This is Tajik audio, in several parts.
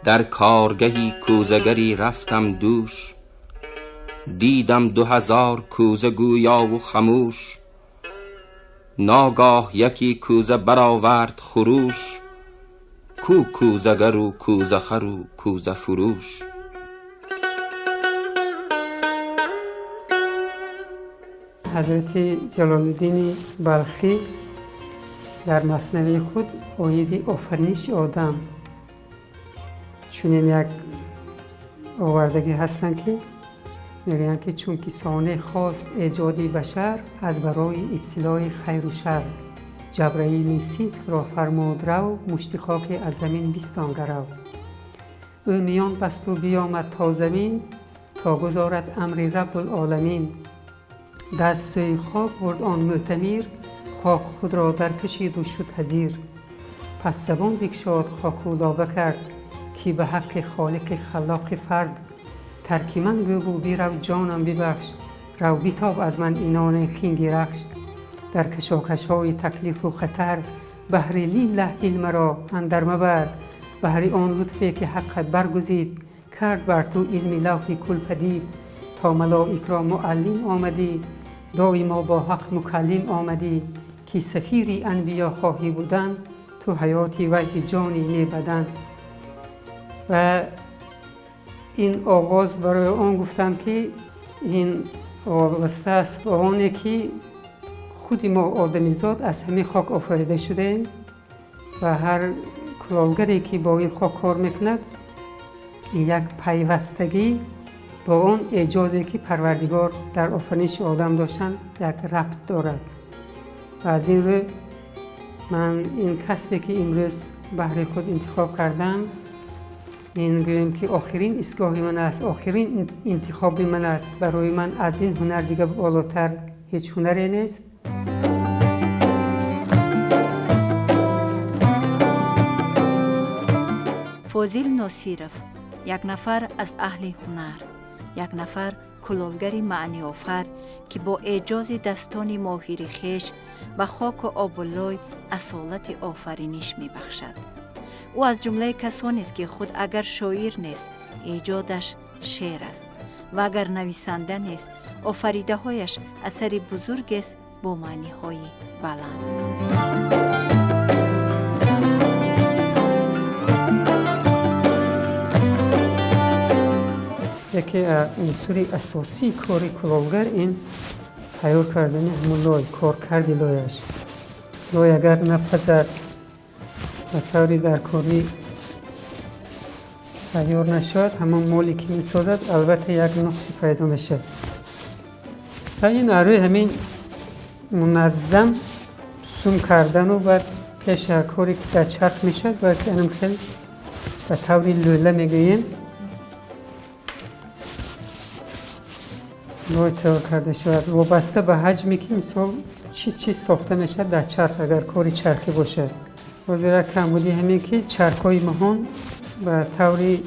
در کارگهی کوزگری رفتم دوش، دیدم 2000 کوزه گویا و خموش. ناگاه یکی کوزه برآورد خروش، کو کوزگر و کوزه خر و کوزه فروش. حضرت جلال بلخی در مثنوی خود оиди офариниши одам чунин як овардагӣ ҳастанд, ки мегӯянд, ки чунки сонеъ хост эҷоди башар, аз барои ибтилои хайру шар, Ҷабраили сидқро фармуд рав, мушти хоке аз замин бистон гарав. Ӯ миён басту биёмад то замин, то гузорад амри Раббулоламин. Даст сӯи хок бурд он мӯътамир, хок худро даркашиду шуд ҳазир. Пас забон бикшод хоку лоба кард, ки ба ҳаққи холиқи халлоқи фард, тарки ман гӯбу бирав, ҷонам бибахш, рав битоб аз ман инони хинги рахш. Дар кашокашҳои таклифу хатар, баҳри лиллаҳ илмаро андар мабар. Баҳри он лутфе ки ҳаққат баргузид, кард бар ту илми лавҳи кул падид. То малоикро муаллим омадӣ, доимо бо ҳақ мукаллим омадӣ, ки сафири анбиё хоҳӣ будан, ту ҳаёти вайҳи ҷони небадан. Ва ин оғоз барои он гуфтам, ки ин вобаста аст ба оне, ки худи мо одамизод аз ҳамин хок офарида шудаем ва ҳар кулолгаре, ки бо ин хок кор мекунад, як пайвастагӣ бо он эъҷозе, ки Парвардигор дар офариниши одам доштанд, як рабт дорад. Ва аз ин рӯ ман ин касбе, ки имрӯз баҳри худ интихоб кардам, ин гӯем, ки охирин истгоҳи ман аст, охирин интихоби ман аст. Барои ман аз ин ҳунар дига болотар ҳеҷ ҳунаре нест. Фозил Носиров як нафар аз аҳли ҳунар, як нафар кулолгари маъниофар, ки бо эъҷози дастони моҳири хеш ба хоку обу лой асолати офариниш мебахшад. Ӯ аз ҷумлаи касонест, ки худ агар шоир нест, эҷодаш шеър аст ва агар нависанда нест, офаридаҳояш асари бузургест бо маъниҳои баланд. Яке унсури асосии кори кулолгар ин тайёр кардани ҳамун лой, коркарди лояш. Лой агар напазад, ба таври даркорӣ тайёр нашавад, ҳамон моле, ки месозад, албатта як нуқси пайдо мешавад. Ва ин арӯи ҳамин муназзам сум кардану баъд пеш коре, ки дар чарх мешавад, бояд ки анам хел ба таври лӯла мегӯем, лой тайёр карда шавад, вобаста ба ҳаҷме, ки мисол чӣ чиз сохта мешавад дар чарх, агар кори чархӣ бошад. Ҳозир як камбудӣ ҳамин, ки чархҳои маҳон ба таври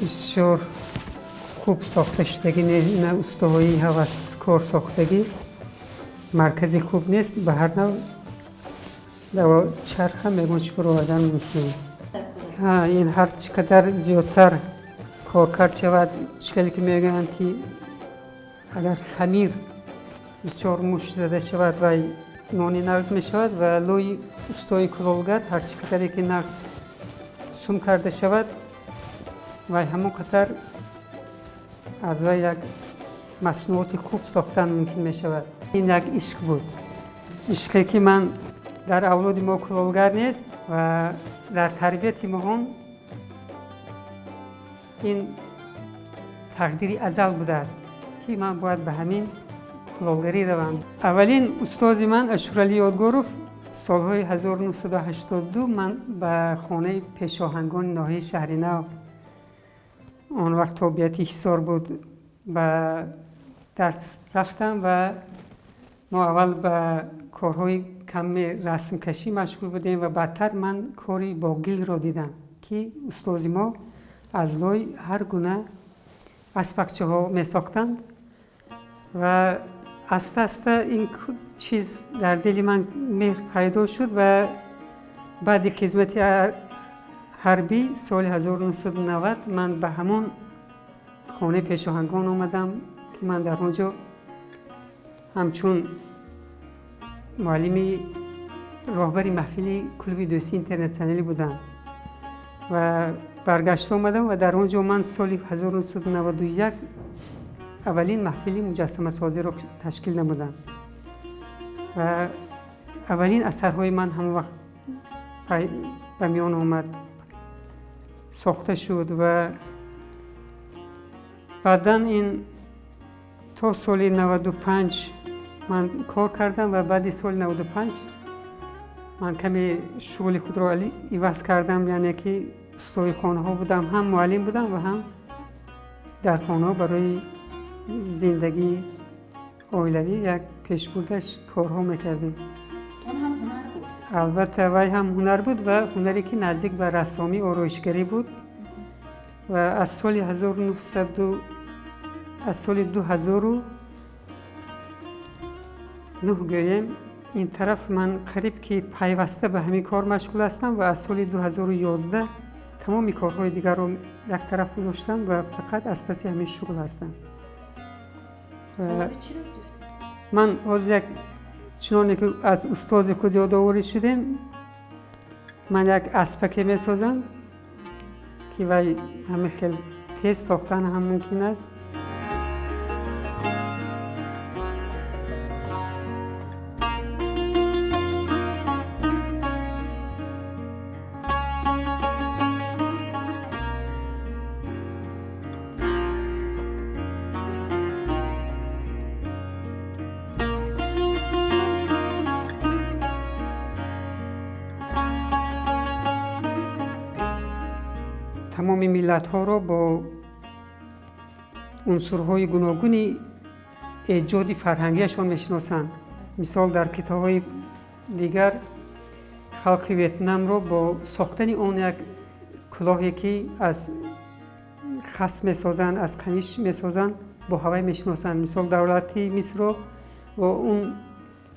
бисёр хуб сохта шудагӣ, на устоҳои ҳаваскор сохтагӣ, маркази хуб нест. Ба ҳар нав чархам ягон чӣ баровардан мумкин. Ин ҳар чӣ қадар зиёдтар коркард шавад, чӣ хеле ки мегӯянд, ки агар хамир бисёр мушт зада шавад, вай нони нағз мешавад, ва лои устои кулолгар ҳар чӣ қадаре ки нағз сум карда шавад, вай ҳамон қадар аз вай як маснуоти хуб сохтан мумкин мешавад. Ин як ишқ буд, ишқе, ки ман дар авлоди мо кулолгар нест ва дар тарбияти моҳон ин тақдири азал будааст, ки ман бояд ба ҳамин кулолгарӣ равам. Аввалин устози ман Ашуралӣ Ёдгоров. Солҳои 1982 ман ба хонаи пешоҳангони ноҳияи Шаҳринав, он вақт тобиати Ҳисор буд, ба дарс рафтам ва мо аввал ба корҳои каме расмкашӣ машғул будем ва баъдтар ман кори бо гилро дидам, ки устози мо аз лой ҳар гуна аспакчаҳо месохтанд ва аста аста ин чиз дар дили ман меҳр пайдо шуд. Ва баъди хизмати ҳарбӣ соли 1990 ман ба ҳамон хонаи пешоҳангон омадам, ки ман дар он ҷо ҳамчун муаллими роҳбари маҳфили клуби дӯстии интернатсионалӣ будам ва баргашта омадам ва дар он ҷо ман соли 1991 аввалин маҳфили муҷассамасозиро ташкил намудам ва аввалин асарҳои ман ҳамон вақт ба миён омад, сохта шуд ва баъдан ин то соли 95 ман кор кардам ва баъди соли 95 ман каме шуғли худро иваз кардам, яъне ки устои хонаҳо будам, ҳам муаллим будам ва ҳам дар хонаҳо барои зиндагии оилавӣ як пешбурдаш корҳо мекардем. Албатта, вай ҳам ҳунар буд ва ҳунаре ки наздик ба рассомӣ, ороишгарӣ буд ва аз соли 1900 аз соли 2009 гӯем ин тараф ман қариб ки пайваста ба ҳамин кор машғул ҳастам ва аз соли 2011 тамоми корҳои дигарро як тараф гузоштам ва фақат аз паси ҳамин шуғл ҳастам. Ман ҳозир як чуноне ки аз устози худ ёдоварӣ шудем, ман як аспаке месозам ки вай ҳамин хел тез сохтан ҳам мумкин аст. Тамоми миллатҳоро бо унсурҳои гуногуни эҷоди фарҳангиашон мешиносанд. Мисол, дар китобҳои дигар халқи Ветнамро бо сохтани он як кулоҳе ки аз хас месозанд, аз қамиш месозанд, бо ҳавай мешиносанд. Мисол, давлати Мисрро бо он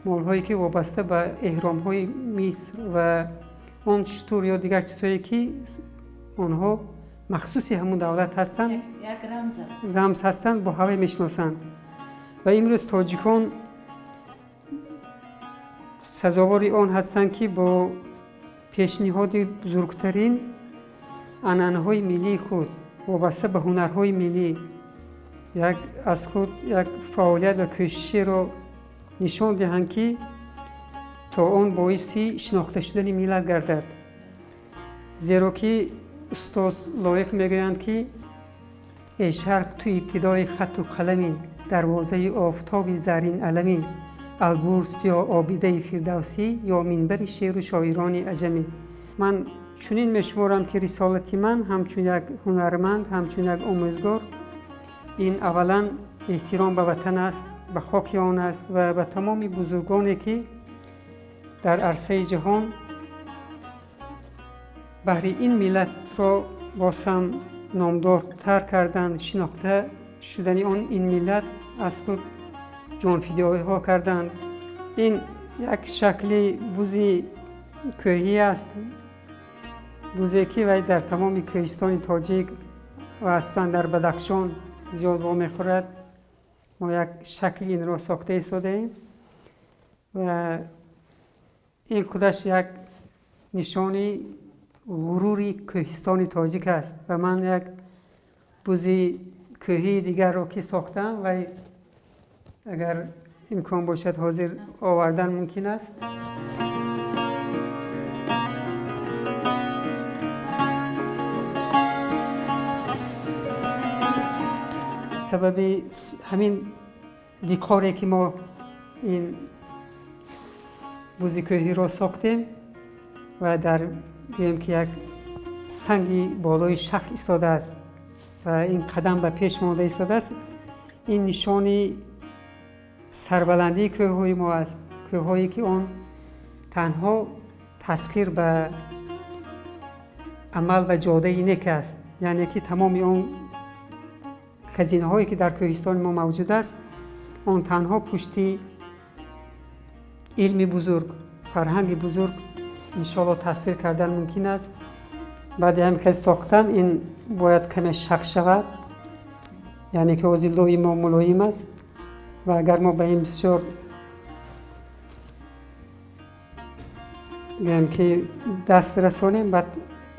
молҳое ки вобаста ба эҳромҳои Миср ва он штур ё дигар чизҳое ки онҳо махсуси ҳамун давлат ҳастанд, рамз ҳастанд, бо ҳавай мешиносанд. Ва имрӯз тоҷикон сазовори он ҳастанд, ки бо пешниҳоди бузургтарин анъанаҳои миллии худ вобаста ба ҳунарҳои миллӣ як аз худ як фаъолият ва кӯшишеро нишон диҳанд, ки то он боиси шинохта шудани миллат гардад. Зеро ки устоз Лоиқ мегӯянд, ки эй шарқ, ту ибтидои хатту қаламӣ, дарвозаи офтоби заррин аламӣ, Албурз ё обидаи фирдавсӣ ё минбари шеъру шоирони аҷамӣ. Ман чунин мешуморам, ки рисолати ман ҳамчун як ҳунарманд, ҳамчун як омӯзгор ин аввалан эҳтиром ба ватан аст, ба хоки он аст ва ба тамоми бузургоне ки дар арсаи ҷаҳон баҳри ин миллатро боз ҳам номдортар кардан, шинохта шудани он ин миллат аз худ ҷонфидоиҳо карданд. Ин як шакли бузи кӯҳӣ аст, бузе ки вай дар тамоми кӯҳистони тоҷик ва асосан дар Бадахшон зиёд вомехӯрад. Мо як шакли инро сохта истодаем ва ин худаш як нишони ғурури кӯҳистони тоҷик аст. Ва ман як бузи кӯҳии дигарро ки сохтам, вай агар имкон бошад ҳозир овардан мумкин аст. Сабаби ҳамин виқоре ки мо ин бузи кӯҳиро сохтем ва дар гӯем ки як санги болои шах истодааст ва ин қадам ба пеш монда истодааст, ин нишони сарбаландии кӯҳҳои мо аст. Кӯҳҳое ки он танҳо тасхир ба амал ва ҷодаи нек аст, яъне ки тамоми он хазинаҳое ки дар кӯҳистони мо мавҷуд аст, он танҳо пушти илми бузург, фарҳанги бузург иншоалло тасвир кардан мумкин аст. Баъди ҳамин хел сохтан ин бояд каме шақ шавад, яъне ки ози лои мо мулоим аст ва агар мо ба ин бисёр гӯем ки даст расонем, баъд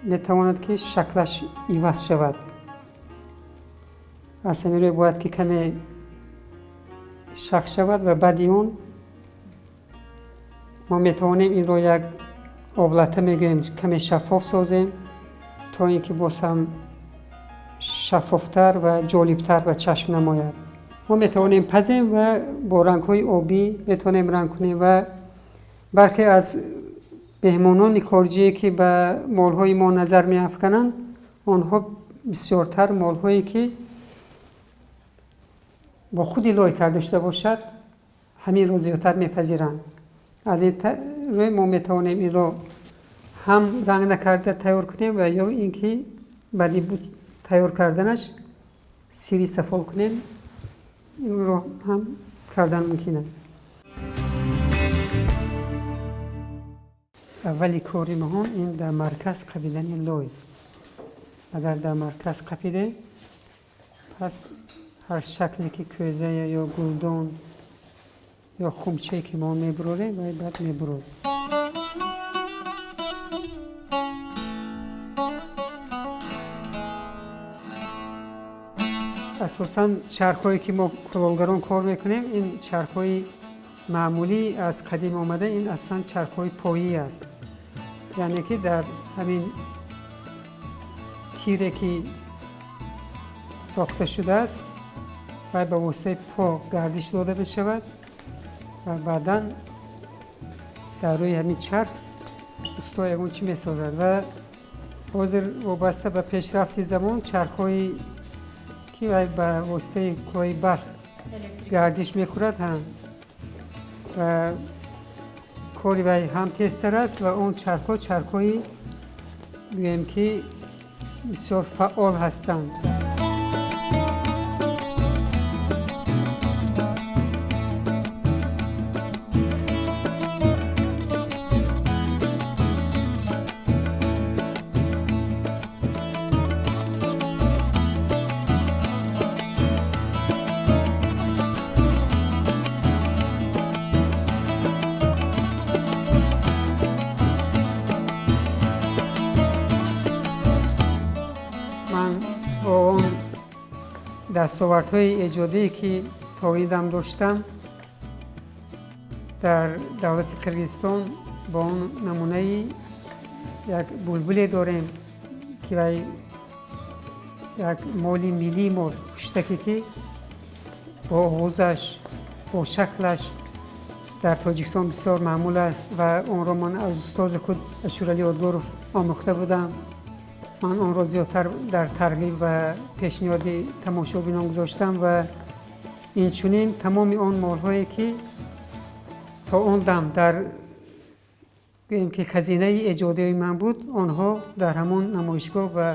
метавонад ки шаклаш иваз шавад. Аз ҳамин рӯй бояд ки каме шақ шавад ва баъди он мо метавонем инро як облата мегӯем, каме шаффоф созем, то ин ки боз ҳам шаффофтар ва ҷолибтар ба чашм намояд. Мо метавонем пазем ва бо рангҳои обӣ метавонем ранг кунем ва бархе аз меҳмонони хориҷие ки ба молҳои мо назар меафкананд, онҳо бисёртар молҳое ки бо худи лой карда шуда бошад, ҳаминро зиёдтар мепазиранд. Аз ин рӯй мо метавонем инро ҳам ранг накарда тайёр кунем ва ё ин ки баъди тайёр карданаш сири сафол кунем, инро ҳам кардан мумкин аст. Аввали кори моҳон ин дар марказ қапидани лой. Агар дар марказ қапидем, пас ҳар шакле ки кӯза ё гулдон ё хумчае ки мо мебурорем, вай баъд мебурод. Асосан чархҳое ки мо кулолгарон кор мекунем, ин чархҳои маъмулӣ аз қадим омада, ин аслан чархҳои поӣ аст. Яъне ки дар ҳамин тире ки сохта шудааст, вай ба воситаи по гардиш дода мешавад ва баъдан дар рӯи ҳамин чарх усто ягон чӣ месозад. Ва ҳозир вобаста ба пешрафти замон чархҳои ки вай ба воситаи қувваи барқ гардиш мехӯрад ҳам ва кори вай ҳам тезтар аст ва он чархҳо чархҳои гӯем ки бисёр фаъол ҳастанд. Дастовардҳои эҷодие ки то ин дам доштам дар давлати Қирғизистон бо он намунаи як булбуле дорем ки вай як моли миллии мост, пуштаке ки бо овозаш, бо шаклаш дар Тоҷикистон бисёр маъмул аст ва онро ман аз устози худ Ашуралӣ Одгоров омӯхта будам. Ман онро зиёдтар дар тарғиб ва пешниҳоди тамошобинон гузоштам ва инчунин тамоми он молҳое ки то он дам дар гӯем ки хазинаи эҷодии ман буд, онҳо дар ҳамон намоишгоҳ ба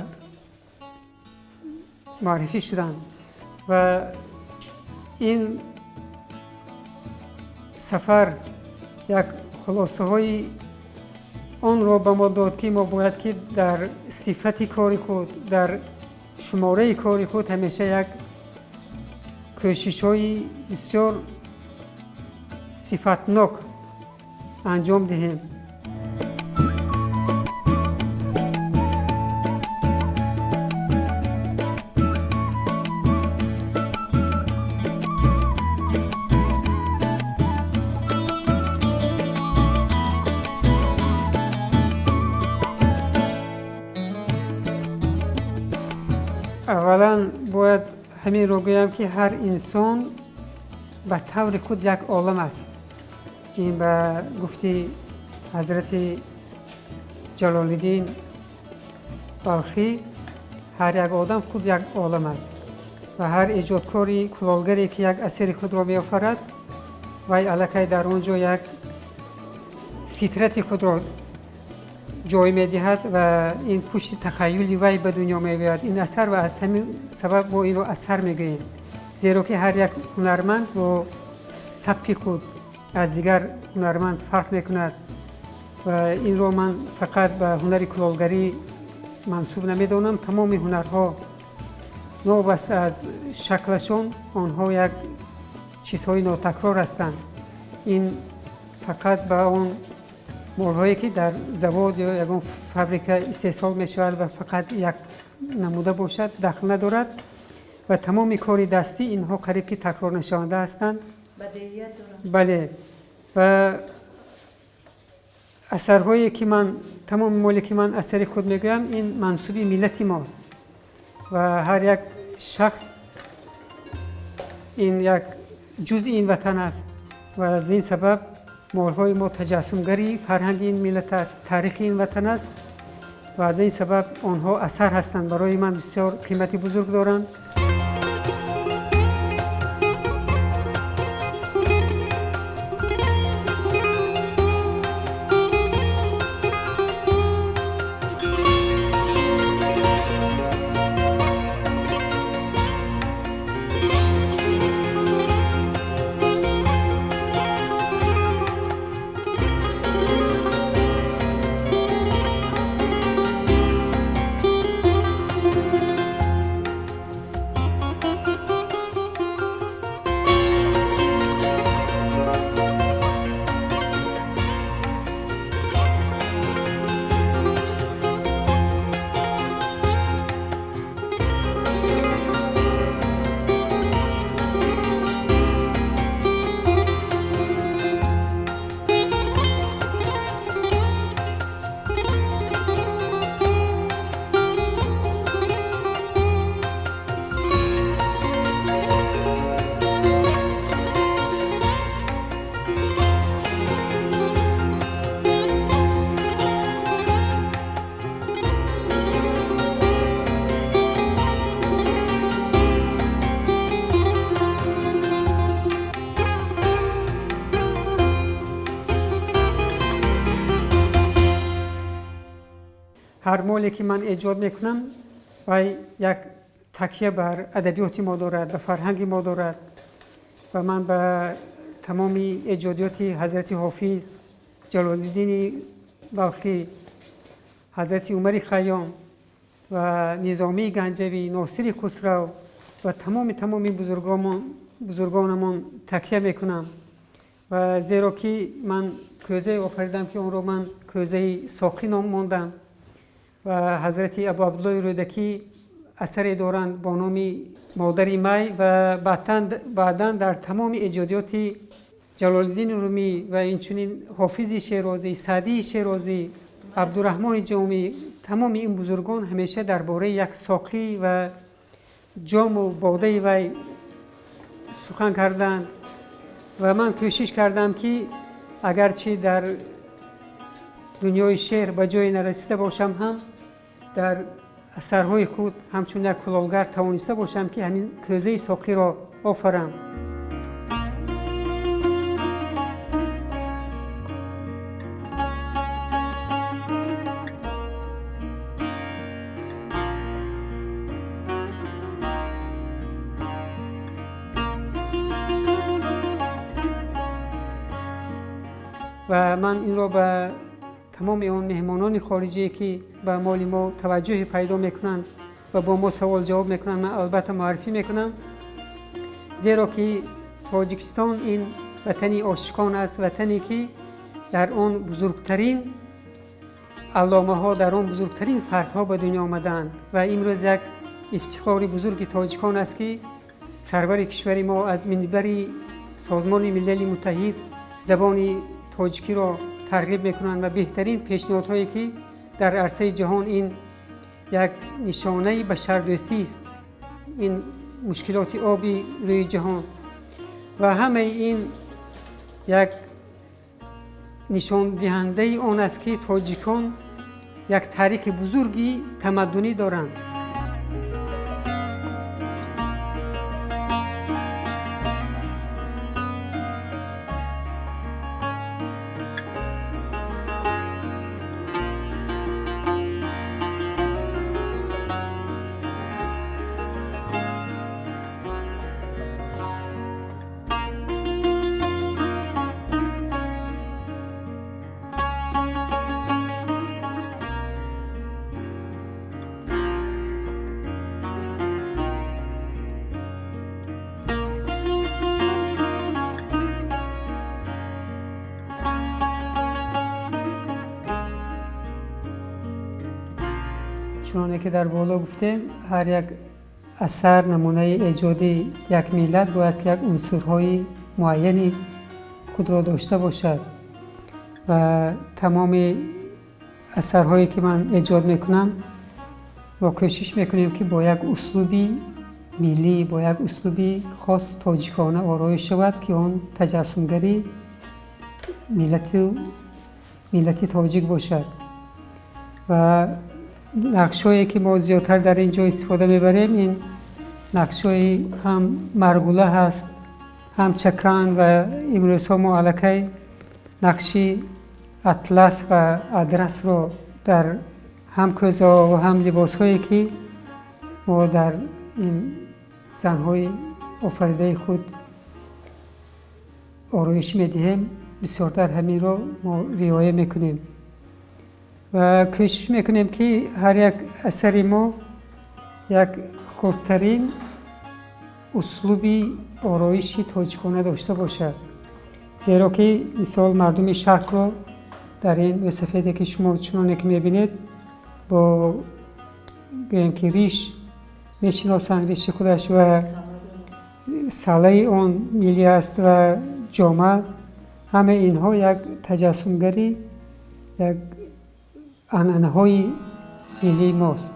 муаррифӣ шуданд ва ин сафар як хулосаҳои онро ба мо дод ки мо бояд ки дар сифати кори худ, дар шумораи кори худ ҳамеша як кӯшишҳои бисёр сифатнок анҷом диҳем. Аввалан бояд ҳаминро гӯям ки ҳар инсон ба таври худ як олам аст. Ин ба гуфти ҳазрати Ҷалолиддин Балхӣ, ҳар як одам худ як олам аст ва ҳар эҷодкори кулолгаре ки як асари худро меофарад, вай аллакай дар он ҷо як фитрати худро ҷой медиҳад ва ин пушти тахаюли вай ба дунё меояд ин асар ва аз ҳамин сабаб мо инро асар мегӯем, зеро ки ҳар як ҳунарманд бо сабки худ аз дигар ҳунарманд фарқ мекунад ва инро ман фақат ба ҳунари кулолгарӣ мансуб намедонам. Тамоми ҳунарҳо новобаста аз шаклашон онҳо як чизҳои нотакрор ҳастанд. Ин фақат ба он молҳое ки дар завод ё ягон фабрика истеҳсол мешавад ва фақат як намуда бошад дахл надорад ва тамоми кори дастӣ инҳо қариб ки такрорнашаванда ҳастанд. Бале, ва асарҳое ки ман тамоми моле ки ман асари худ мегӯям ин мансуби миллати мост ва ҳар як шахс ин як ҷузъи ин ватан аст ва аз ин сабаб молҳои мо таҷассумгари фарҳанги ин миллат аст, таърихи ин ватан аст ва аз ин сабаб онҳо асар ҳастанд, барои ман бисёр қимати бузург доранд. Ҳар моле ки ман эҷод мекунам вай як такя бар адабиёти мо дорад, ба фарҳанги мо дорад ва ман ба тамоми эҷодиёти ҳазрати Ҳофиз, Ҷалолиддини Балхӣ, ҳазрати Умари Хайём ва Низомии Ганҷавӣ, Носири Хусрав ва тамоми бузургонамон такя мекунам ва зеро ки ман кӯзае офаридам ки онро ман кӯзаи соқӣ ном мондам ва ҳазрати Абу Абдуллои Рӯдакӣ асаре доранд бо номи Модари май ва баъдан дар тамоми эҷодиёти Ҷалолиддини Румӣ ва инчунин Ҳофизи Шерозӣ, Саъдии Шерозӣ, Абдураҳмони Ҷомӣ, тамоми ин бузургон ҳамеша дар бораи як соқӣ ва ҷому бодаи вай сухан карданд ва ман кӯшиш кардам ки агарчи дар дунёи шеър ба ҷое нарасида бошам ҳам дар асарҳои худ ҳамчун як кулолгар тавониста бошам ки ҳамин кӯзаи соқиро офарам. Ва ман инро ба тамоми он меҳмонони хориҷие ки ба моли мо таваҷҷӯҳе пайдо мекунанд ва бо мо савол ҷавоб мекунанд ман албатта муаррифӣ мекунам, зеро ки Тоҷикистон ин ватани ошиқон аст, ватане ки дар он бузургтарин алломаҳо, дар он бузургтарин фардҳо ба дунё омадаанд ва имрӯз як ифтихори бузурги тоҷикон аст ки сарвари кишвари мо аз минбари Созмони Милали Муттаҳид забони тоҷикиро тарғиб мекунанд ва беҳтарин пешниҳодҳое ки дар арсаи ҷаҳон ин як нишонаи башардӯстӣ аст, ин мушкилоти оби рӯи ҷаҳон ва ҳамаи ин як нишондиҳандаи он аст ки тоҷикон як таърихи бузурги тамаддунӣ доранд. Чуноне ки дар боло гуфтем, ҳар як асар намунаи эҷоди як миллат бояд ки як унсурҳои муайяни худро дошта бошад ва тамоми асарҳое ки ман эҷод мекунам, мо кӯшиш мекунем ки бо як услуби миллӣ, бо як услуби хос тоҷикона ороиш шавад, ки он таҷассумгари миллати тоҷик бошад. Ва нақшҳое ки мо зиёдтар дар ин ҷо истифода мебарем, ин нақшҳои ҳам маргула ҳаст, ҳам чакан ва имрӯзҳо мо аллакай нақши атлас ва адрасро дар ҳам кӯзаҳо ва ҳам либосҳое ки мо дар ин занҳои офаридаи худ ороиш медиҳем, бисёртар ҳаминро мо риоя мекунем ва кӯшиш мекунем ки ҳар як асари мо як хурдтарин услуби ороиши тоҷикона дошта бошад, зеро ки мисол мардуми шарқро дар ин мӯсафеде ки шумо чуноне ки мебинед бо гӯем ки риш мешиносанд, риши худаш ва салаи он миллӣ аст ва ҷома, ҳамаи инҳо як таҷассумгари як анъанаҳои миллии мост.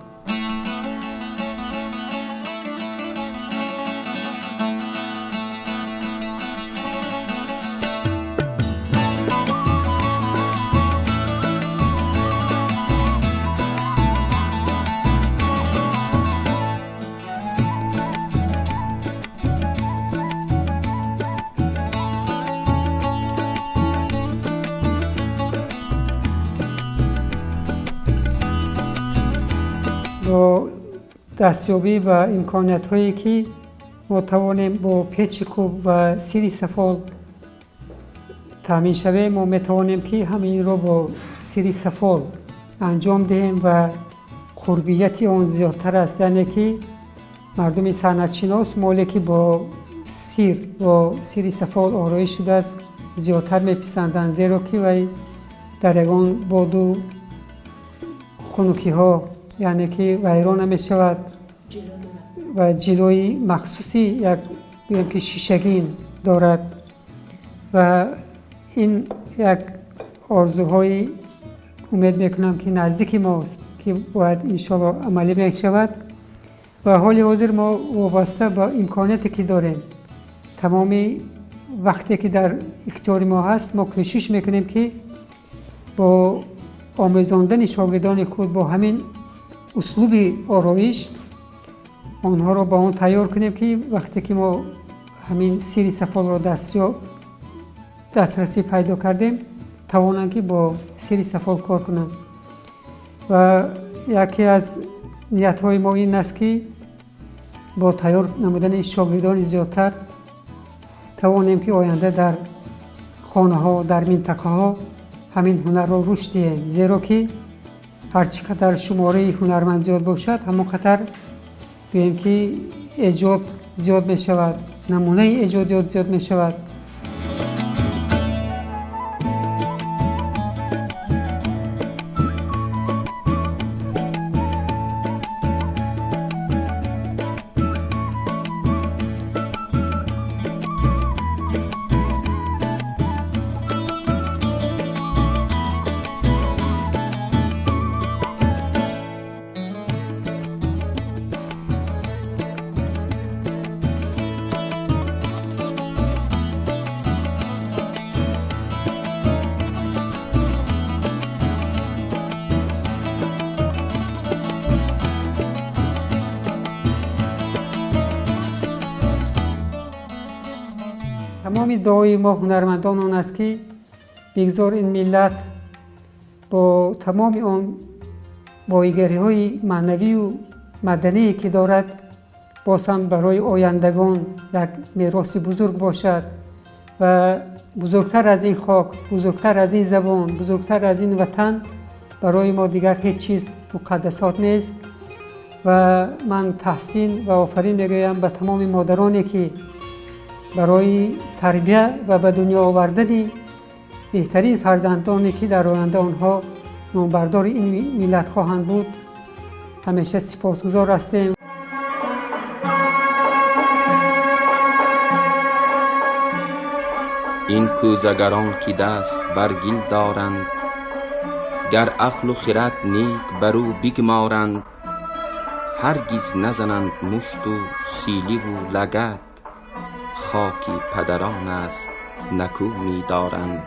Бо дастёбӣ ва имкониятҳое ки мо тавонем бо печи хуб ва сири сафол таъмин шавем, мо метавонем ки ҳаминро бо сири сафол анҷом диҳем ва қурбияти он зиёдтар аст. Яъне ки мардуми санъатшинос моле ки бо сири сафол ороиш шудааст зиёдтар меписанданд, зеро ки вай дар ягон боду хунукиҳо, яъне ки вайрон намешавад ва ҷилои махсуси як гӯем ки шишагин дорад ва ин як орзуҳои умед мекунам ки наздики мост, ки бояд иншоалло амалӣ мешавад. Ва ҳоли ҳозир мо вобаста ба имконияте ки дорем, тамоми вақте ки дар ихтиёри мо ҳаст, мо кӯшиш мекунем ки бо омӯзондани шогирдони худ бо ҳамин услуби ороиш онҳоро ба он тайёр кунем ки вақте ки мо ҳамин сири сафолро дастрасӣ пайдо кардем, тавонанд ки бо сири сафол кор кунанд. Ва яке аз ниятҳои мо ин аст ки бо тайёр намудани шогирдони зиёдтар тавонем ки оянда дар хонаҳо, дар минтақаҳо ҳамин ҳунарро рушд диҳем, зеро ки ҳар чӣ қадар шумораи ҳунарманд зиёд бошад, ҳамон қадар гӯем ки эҷод зиёд мешавад, намунаи эҷодиёт зиёд мешавад. Тамоми дуои мо ҳунармандон он аст ки бигзор ин миллат бо тамоми он боигариҳои маънавию мадание ки дорад, боз ҳам барои ояндагон як мероси бузург бошад ва бузургтар аз ин хок, бузургтар аз ин забон, бузургтар аз ин ватан барои мо дигар ҳеҷ чиз муқаддасот нест. Ва ман таҳсин ва офарин мегӯям ба тамоми модароне ки барои тарбия ва ба дунё овардани беҳтарин фарзандоне ки дар оянда онҳо номбардори ин миллат хоҳанд буд, Ҳамеша сипосгузор ҳастем. Ин кӯзагарон ки даст бар гил доранд, гар ақлу хирад нек бар ӯ бигморанд, ҳаргиз назананд мушту силиву лагад, хоки падарон аст накӯ медоранд.